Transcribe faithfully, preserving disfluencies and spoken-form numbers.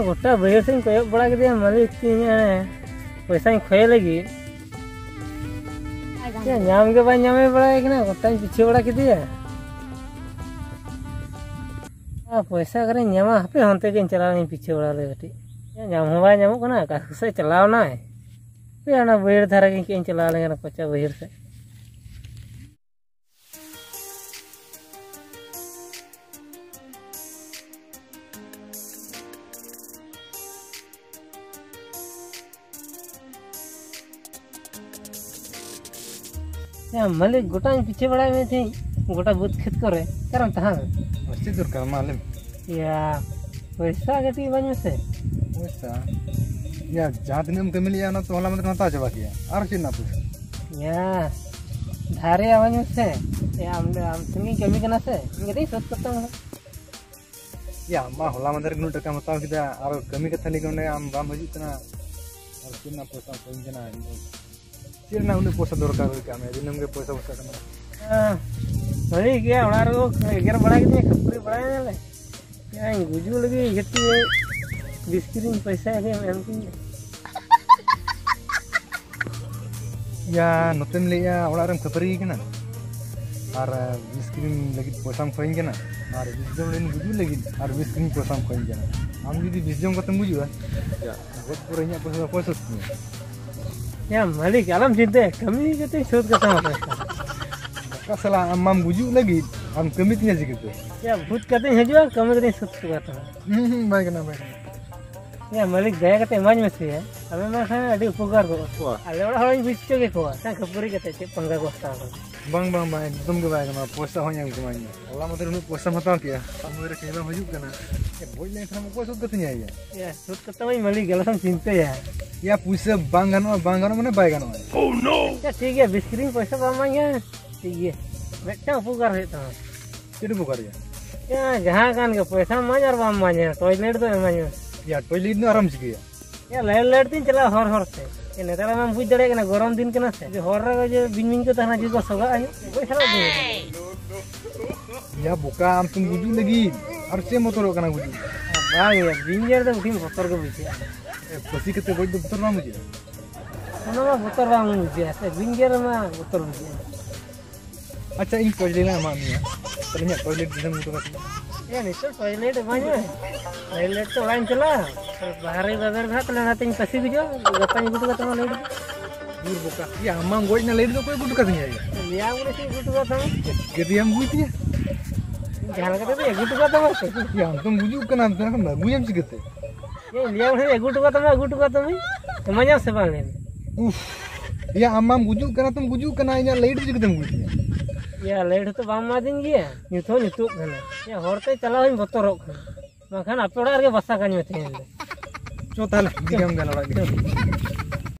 ᱜᱚᱴᱟ ᱵᱟᱹᱭᱦᱟᱹᱲ ᱥᱮᱫ ᱤᱧ ᱠᱚᱭᱚᱜ ᱵᱟᱲᱟ ᱠᱮᱫᱮᱭᱟ, ᱢᱟᱹᱞᱤᱠ ᱛᱤᱧ ᱦᱟᱱᱮ ᱯᱚᱭᱥᱟᱧ ᱠᱷᱚᱭ ᱞᱟᱹᱜᱤᱫ᱾ ᱪᱮᱫ ᱧᱟᱢ ᱜᱮ ᱵᱟᱭ ᱧᱟᱢᱮ ᱵᱟᱲᱟᱭ ᱠᱟᱱᱟ, ᱜᱚᱴᱟᱧ ᱯᱤᱪᱷᱟᱹ ᱵᱟᱲᱟ ᱠᱮᱫᱮᱭᱟ᱾ ᱟᱨ ᱯᱚᱭᱥᱟ ᱚᱠᱟᱨᱮᱧ ᱧᱟᱢᱟ? ᱦᱟᱯᱮ ᱦᱟᱱᱛᱮ ᱜᱤᱧ ᱪᱟᱞᱟᱣ ᱞᱮᱱ ᱯᱤᱪᱷᱟᱹ ᱵᱟᱲᱟ ᱞᱮ ᱠᱟᱹᱴᱤᱡ᱾ ᱧᱟᱢ ᱦᱚᱸ ᱵᱟᱭ ᱧᱟᱢᱚᱜ ᱠᱟᱱᱟ, ᱚᱠᱟ ᱥᱮᱫ ᱪᱟᱞᱟᱣ ᱱᱟᱭ? ᱦᱟᱯᱮ ᱚᱱᱟ ᱵᱟᱹᱭᱦᱟᱹᱲ ᱫᱷᱟᱨᱮ ᱜᱤᱧ ᱠᱟᱹᱡ ᱤᱧ ᱪᱟᱞᱟᱣ ᱞᱮᱱ ᱜᱮ, ᱠᱚᱪᱟ ᱵᱟᱹᱭᱦᱟᱹᱲ ᱥᱮᱫ᱾ ᱭᱟ ᱢᱟᱹᱞᱤᱠ, ᱜᱚᱴᱟᱧ ᱯᱤᱪᱷᱟᱹ ᱵᱟᱲᱟᱭ ᱢᱮ ᱛᱟᱦᱮᱸᱫ, ᱜᱚᱴᱟ ᱵᱟᱹᱫᱽ ᱠᱷᱮᱛ ᱠᱚᱨᱮ, ᱚᱠᱟᱨᱮᱢ ᱛᱟᱦᱮᱸ ᱞᱮᱱᱟ? ᱟᱨ ᱪᱮᱫ ᱫᱚᱨᱠᱟᱨ, ᱢᱟ ᱞᱟᱹᱭ ᱢᱮ᱾ ᱭᱟ, ᱯᱚᱭᱥᱟ ᱠᱟᱹᱴᱤᱡ ᱤᱢᱟᱹᱧ ᱢᱮᱥᱮ᱾ ᱯᱚᱭᱥᱟ? ᱭᱟ, ᱡᱟᱦᱟᱸ ᱛᱤᱱᱟᱹᱜ ᱮᱢ ᱠᱟᱹᱢᱤ ᱞᱮᱜᱼᱟ, ᱚᱱᱟ ᱛᱚ ᱦᱚᱞᱟ ᱢᱟᱫᱷᱮᱨ ᱮᱢ ᱦᱟᱛᱟᱣ ᱪᱟᱵᱟ ᱠᱮᱜᱼᱟ᱾ ᱟᱨ ᱪᱮᱫ ᱨᱮᱱᱟᱜ ᱯᱚᱭᱥᱟ? ᱭᱟ, ᱫᱷᱟᱨᱮ ᱤᱢᱟᱹᱧ ᱢᱮᱥᱮ᱾ ᱭᱟ, ᱟᱢ, ᱟᱢ ᱴᱷᱮᱱ ᱜᱤᱧ ᱠᱟᱹᱢᱤ ᱠᱟᱱᱟ ᱥᱮ, ᱤᱧ ᱠᱟᱹᱴᱤᱡ ᱥᱳᱫᱷ ᱠᱟᱛᱟᱢ ᱢᱮ᱾ ᱭᱟ, ᱟᱢ ᱢᱟ ᱦᱚᱞᱟ ᱢᱟᱫᱷᱮᱨ ᱜᱮ ᱩᱱᱟᱹᱜ ᱴᱟᱠᱟᱢ ᱦᱟᱛᱟᱣ ᱠᱮᱫᱟ, ᱟᱨ ᱠᱟᱹᱢᱤ ᱠᱟᱛᱷᱟ ᱞᱟᱹᱜᱤᱫ ᱚᱸᱰᱮ ᱟᱢ ᱵᱟᱢ ᱦᱤᱡᱩᱜ ᱠᱟᱱᱟ, ᱟᱨ ᱪᱮᱫ ᱨᱮᱱᱟᱜ ᱯᱚᱭᱥᱟᱢ ᱠᱟᱹᱢᱤ ᱠᱟᱱᱟ? ᱪᱮᱫ ᱨᱮᱱᱟᱜ ᱩᱱᱟᱹᱜ ᱯᱚᱭᱥᱟ ᱫᱚᱨᱠᱟᱨ ᱦᱩᱭ ᱠᱟᱜ ᱢᱮᱭᱟ? ᱫᱤᱱᱟᱹᱢ ᱜᱮ ᱯᱚᱭᱥᱟ, ᱯᱚᱭᱥᱟ ᱠᱟᱱᱟ᱾ ᱦᱮᱸ, ᱵᱷᱟᱹᱜᱤ ᱜᱮᱭᱟ, ᱚᱲᱟᱜ ᱨᱮᱠᱚ ᱮᱜᱮᱨ ᱵᱟᱲᱟ ᱠᱤᱫᱤᱧᱟ, ᱠᱷᱟᱹᱯᱟᱹᱨᱤ ᱵᱟᱲᱟᱭᱮᱱᱟᱞᱮ᱾ ᱭᱟᱧ ᱜᱩᱡᱩᱜ ᱞᱟᱹᱜᱤᱫ ᱠᱟᱹᱴᱤᱡ ᱵᱤᱥ ᱠᱤᱨᱤᱧ ᱯᱚᱭᱥᱟ ᱜᱮ ᱮᱢ ᱠᱤᱧ᱾ ᱭᱟ, ᱱᱚᱛᱮᱢ ᱞᱟᱹᱭᱮᱜᱼᱟ ᱚᱲᱟᱜ ᱨᱮᱢ ᱠᱷᱟᱹᱯᱟᱹᱨᱤ ᱠᱟᱱᱟ, ᱟᱨ ᱵᱤᱥ ᱠᱤᱨᱤᱧ ᱞᱟᱹᱜᱤᱫ ᱯᱚᱭᱥᱟᱢ ᱠᱷᱚᱭᱤᱧ ᱠᱟᱱᱟ, ᱟᱨ ᱵᱤᱥ ᱡᱚᱢ ᱞᱟᱹᱜᱤᱫ ᱜᱩᱡᱩᱜ ᱞᱟᱹᱜᱤᱫ ᱟᱨ ᱵᱤᱥ ᱠᱤᱨᱤᱧ ᱯᱚᱭᱥᱟᱢ ᱠᱷᱚᱭᱤᱧ ᱠᱟᱱᱟ᱾ ᱟᱢ ᱡᱩᱫᱤ ᱵᱤᱥ ᱡᱚᱢ ᱠᱟᱛᱮᱢ ᱜᱩᱡᱩᱜᱼᱟ, ᱭᱟ, ᱜᱚᱡ ᱯᱚᱨᱮ ᱤᱧᱟᱹᱜ ᱯᱚᱭᱥᱟ ᱫᱚ ᱚᱠᱚᱭ ᱥᱳᱫᱷ ᱛᱤᱧᱟ? ᱭᱟ ᱢᱟᱹᱞᱤᱠ, ᱟᱞᱚᱢ ᱪᱤᱱᱛᱟᱹᱭᱟ, ᱠᱟᱹᱢᱤ ᱠᱟᱛᱮᱧ ᱥᱳᱫᱷ ᱠᱟᱛᱟᱢᱟ ᱯᱚᱭᱥᱟ᱾ ᱵᱚᱠᱟ ᱥᱟᱞᱟ, ᱟᱢ ᱢᱟᱢ ᱜᱩᱡᱩᱜ ᱞᱟᱹᱜᱤᱫ, ᱟᱢ ᱠᱟᱹᱢᱤ ᱛᱤᱧᱟ ᱪᱤᱠᱟᱹᱛᱮ? ᱭᱟ, ᱵᱷᱩᱛ ᱠᱟᱛᱮᱧ ᱦᱤᱡᱩᱜᱼᱟ, ᱠᱟᱹᱢᱤ ᱠᱟᱛᱮᱧ ᱥᱳᱫᱷ ᱦᱚᱴᱚ ᱠᱟᱛᱟᱢᱟ᱾ ᱦᱩᱸ, ᱦᱩᱸ, ᱵᱟᱭ ᱜᱟᱱᱚᱜᱼᱟ, ᱵᱟᱭ ᱜᱟᱱᱚᱜᱼᱟ᱾ ᱭᱟ ᱢᱟᱹᱞᱤᱠ, ᱫᱟᱭᱟ ᱠᱟᱛᱮ ᱮᱢᱟᱹᱧ ᱢᱮᱥᱮ ᱭᱟ, ᱟᱢᱮᱢ ᱮᱢᱟᱭ ᱠᱷᱟᱱ ᱟᱹᱰᱤ ᱩᱯᱚᱠᱟᱨ ᱠᱚᱜᱼᱟ᱾ ᱵᱟ᱾ ᱟᱞᱮ ᱚᱲᱟᱜ ᱦᱚᱲᱤᱧ ᱵᱩᱡᱽ ᱦᱚᱪᱚ ᱠᱮᱠᱚᱣᱟ, ᱢᱤᱫᱴᱟᱝ ᱠᱷᱟᱹᱯᱟᱹᱨᱤ ᱠᱟᱛᱮ ᱪᱮᱫ ᱯᱟᱝᱜᱟ ᱠᱚ ᱦᱟᱛᱟᱣ ᱠᱟᱫᱟ᱾ ᱵᱟᱝ, ᱵᱟᱝ, ᱵᱟᱝ, ᱮᱠᱫᱚᱢ ᱜᱮ ᱵᱟᱭ ᱜᱟᱱᱚᱜᱼᱟ, ᱯᱚᱭᱥᱟ ᱦᱚᱸᱧ ᱮᱢ ᱠᱮᱢᱟ ᱤᱧ ᱫᱚ᱾ ᱦᱚᱞᱟ ᱢᱟᱫᱷᱮᱨ ᱩᱱᱟᱹᱜ ᱯᱚᱭᱥᱟᱢ ᱦᱟᱛᱟᱣ ᱠᱮᱜᱼᱟ, ᱥᱚᱢᱚᱭ ᱨᱮ ᱠᱟᱹᱢᱤ ᱵᱟᱢ ᱦᱤᱡᱩᱜ ᱠᱟᱱᱟ᱾ ᱮ, ᱵᱟᱹᱧ ᱞᱟᱹᱭ ᱠᱷᱟᱱ ᱚᱠᱚᱭ ᱥᱳᱫᱷ ᱠᱟᱹᱛᱤᱧᱟ ᱭᱟ? ᱭᱟ, ᱥᱳᱫᱷ ᱠᱟᱛᱟᱢᱟᱹᱧ ᱢᱟᱹᱞᱤᱠ, ᱟᱞᱚᱢ ᱪᱤᱱᱛᱟᱹᱭᱟ᱾ ᱭᱟ, ᱯᱩᱭᱥᱟᱹ ᱵᱟᱝ ᱜᱟᱱᱚᱜᱼᱟ, ᱵᱟᱝ ᱜᱟᱱᱚᱜᱼᱟ ᱢᱟᱱᱮ ᱵᱟᱭ ᱜᱟᱱᱚᱜᱼᱟ᱾ ᱟᱪᱪᱷᱟ, ᱴᱷᱤᱠ ᱜᱮᱭᱟ, ᱵᱤᱥ ᱠᱤᱨᱤᱧ ᱯᱚᱭᱥᱟ ᱵᱟᱢ ᱮᱢᱟᱹᱧᱟ, ᱴᱷᱤᱠ ᱜᱮᱭᱟ, ᱢᱤᱫᱴᱟᱝ ᱩᱯᱚᱠᱟᱨ ᱦᱩᱭᱩᱜ ᱛᱟᱢᱟ᱾ ᱪᱮᱫ ᱩᱯᱚᱠᱟᱨ ᱭᱟ? ᱭᱟ, ᱡᱟᱦᱟᱸ ᱠᱟᱱ ᱜᱮ, ᱯᱚᱭᱥᱟᱢ ᱮᱢᱟᱹᱧ ᱟᱨ ᱵᱟᱢ ᱮᱢᱟᱹᱧᱟ, ᱴᱚᱭᱞᱮᱴ ᱫᱚ ᱮᱢᱟᱹᱧ ᱢᱮ᱾ ᱭᱟ, ᱴᱚᱭᱞᱮᱴ ᱫᱚ ᱟᱨᱚᱢ ᱪᱤᱠᱟᱹᱭᱟ? ᱭᱟ, ᱞᱟᱭᱤᱴ ᱞᱟᱭᱤᱴ ᱛᱤᱧ ᱪᱟᱞᱟᱜᱼᱟ ᱦᱚᱨ ᱦᱚᱨ ᱛᱮ᱾ ᱭᱟ, ᱱᱮᱛᱟᱨ ᱢᱟᱢ ᱵᱩᱡᱽ ᱫᱟᱲᱮᱭᱟᱜ ᱠᱟᱱᱟ, ᱜᱚᱨᱚᱢ ᱫᱤᱱ ᱠᱟᱱᱟ ᱥᱮ, ᱡᱮ ᱦᱚᱨ ᱨᱮ ᱡᱮ ᱵᱤᱧ ᱵᱤᱧ ᱠᱚ ᱛᱟᱦᱮᱱᱟ, ᱡᱩᱫᱤ ᱠᱚ ᱥᱚᱜᱟᱜᱼᱟ, ᱜᱚᱡ ᱥᱟᱞᱟᱜ ᱫᱤᱧ᱾ ᱭᱟ ᱵᱚᱠᱟ, ᱟᱢ ᱛᱚᱢ ᱜᱩᱡᱩᱜ ᱞᱟᱹᱜᱤᱫ, ᱟᱨ ᱪᱮᱫ ᱮᱢ ᱵᱚᱛᱚᱨᱚᱜ ᱠᱟᱱᱟ ᱜᱩᱡᱩᱜ? ᱵᱟᱝ ᱭᱟ, ᱵᱤᱧ ᱜᱮᱨ ᱫᱚ ᱠᱚᱴᱷᱤᱱ ᱵᱚᱛᱚᱨ ᱜᱮ ᱵᱩᱡᱷᱟᱹᱜᱼᱟ᱾ ᱮ, ᱯᱟᱹᱥᱤ ᱠᱟᱛᱮ ᱜᱚᱡ ᱫᱚ ᱵᱚᱛᱚᱨ ᱵᱟᱝ ᱵᱩᱡᱷᱟᱹᱜᱼᱟ? ᱚᱱᱟ ᱢᱟ ᱵᱚᱛᱚᱨ ᱵᱟᱝ ᱵᱩᱡᱷᱟᱹᱜᱼᱟ ᱥᱮ, ᱵᱤᱧ ᱜᱮᱨ ᱨᱮᱢᱟ ᱵᱚᱛᱚᱨ ᱵᱩᱡᱷᱟᱹᱜᱼᱟ᱾ ᱟᱪᱪᱷᱟ, ᱤᱧ ᱴᱚᱭᱞᱮᱴ ᱞᱟᱝ ᱮᱢᱟᱫ ᱢᱮᱭᱟ, ᱛᱟᱦᱞᱮ ᱤᱧᱟᱹᱜ ᱴᱚᱭᱞᱮᱴ ᱫᱤᱥᱚᱢ ᱩᱫᱩᱜ ᱠᱟᱛᱮ᱾ ᱮ, ᱱᱤᱛᱚᱜ ᱴᱚᱭᱞᱮᱴ ᱮᱢᱟᱹᱧ ᱢᱮ᱾ ᱴᱚᱭᱞᱮᱴ ᱛᱚ ᱚᱲᱟᱜ ᱤᱧ ᱪᱟᱞᱟᱜᱼᱟ, ᱵᱟᱦᱨᱮ ᱵᱟᱵᱮᱨ ᱫᱚ ᱦᱟᱸᱜ, ᱛᱟᱦᱞᱮ ᱚᱱᱟᱛᱮᱧ ᱯᱟᱹᱥᱤ ᱜᱩᱡᱩᱜᱼᱟ, ᱜᱟᱯᱟᱧ ᱟᱹᱜᱩ ᱦᱚᱴᱚ ᱠᱟᱜ ᱛᱟᱢᱟ ᱞᱟᱹᱭᱤᱴ ᱫᱚ᱾ ᱫᱩᱨ ᱵᱚᱠᱟ, ᱤᱭᱟᱹ, ᱟᱢ ᱵᱟᱢ ᱜᱚᱡ ᱮᱱᱟ, ᱞᱟᱹᱭᱤᱴ ᱫᱚ ᱚᱠᱚᱭ ᱟᱹᱜᱩ ᱦᱚᱴᱚ ᱠᱟᱫᱤᱧᱟ ᱭᱟ? ᱞᱟᱹᱭᱟᱢ ᱠᱟᱱᱟ ᱪᱮᱫ ᱟᱹᱜᱩ ᱦᱚᱴᱚ ᱠᱟᱜ ᱛᱟᱢᱟ? ᱪᱤᱠᱟᱹᱛᱮᱭᱟᱢ ᱟᱹᱜᱩᱭ ᱛᱤᱧᱟ? ᱡᱟᱦᱟᱸ ᱞᱮᱠᱟ ᱛᱮᱜᱮ ᱟᱹᱜᱩ ᱦᱚᱴᱚ ᱠᱟᱜ ᱛᱟᱢᱟ ᱥᱮ᱾ ᱭᱟ, ᱟᱢ ᱛᱚᱢ ᱜᱩᱡᱩᱜ ᱠᱟᱱᱟ, ᱟᱢ ᱫᱚ ᱟᱹᱜᱩᱭᱟᱢ ᱪᱤᱠᱟᱹᱛᱮ? ᱮ, ᱞᱟᱹᱭᱟᱢ ᱠᱟᱱᱟ ᱟᱹᱜᱩ ᱦᱚᱴᱚ ᱠᱟᱜ ᱛᱟᱢᱟ, ᱟᱹᱜᱩ ᱦᱚᱴᱚ ᱠᱟᱜ ᱛᱟᱢᱟᱧ, ᱮᱢᱟᱹᱧᱟᱢ ᱥᱮ ᱵᱟᱝ ᱞᱟᱹᱭ ᱢᱮ? ᱩᱯᱷ, ᱭᱟ, ᱟᱢ ᱢᱟᱢ ᱜᱩᱡᱩᱜ ᱠᱟᱱᱟ, ᱛᱚᱢ ᱜᱩᱡᱩᱜ ᱠᱟᱱᱟ, ᱤᱧᱟᱹᱜ ᱞᱟᱹᱭᱤᱴ ᱫᱚ ᱪᱤᱠᱟᱹᱛᱮᱢ ᱟᱹᱜᱩᱭ ᱛᱤᱧᱟ? ᱭᱟ, ᱞᱟᱹᱭᱤᱴ ᱦᱚᱸᱛᱚ ᱵᱟᱢ ᱮᱢᱟᱫᱤᱧ ᱜᱮᱭᱟ, ᱧᱩᱛ ᱦᱚᱸ ᱧᱩᱛᱩᱜ ᱠᱟᱱᱟ᱾ ᱭᱟ, ᱦᱚᱨ ᱛᱮ ᱪᱟᱞᱟᱣ ᱦᱚᱸᱧ ᱵᱚᱛᱚᱨᱚᱜ ᱠᱟᱱᱟ, ᱵᱟᱝᱠᱷᱟᱱ ᱟᱯᱮ ᱚᱲᱟᱜ ᱨᱮᱜᱮ ᱵᱟᱥᱟ ᱠᱟᱹᱧ ᱢᱮ ᱛᱮᱦᱮᱧ ᱫᱚ᱾ ᱪᱚ ᱛᱟᱦᱞᱮ, ᱤᱫᱤ ᱠᱟᱢ ᱜᱮ ᱚᱲᱟᱜ ᱜᱮ᱾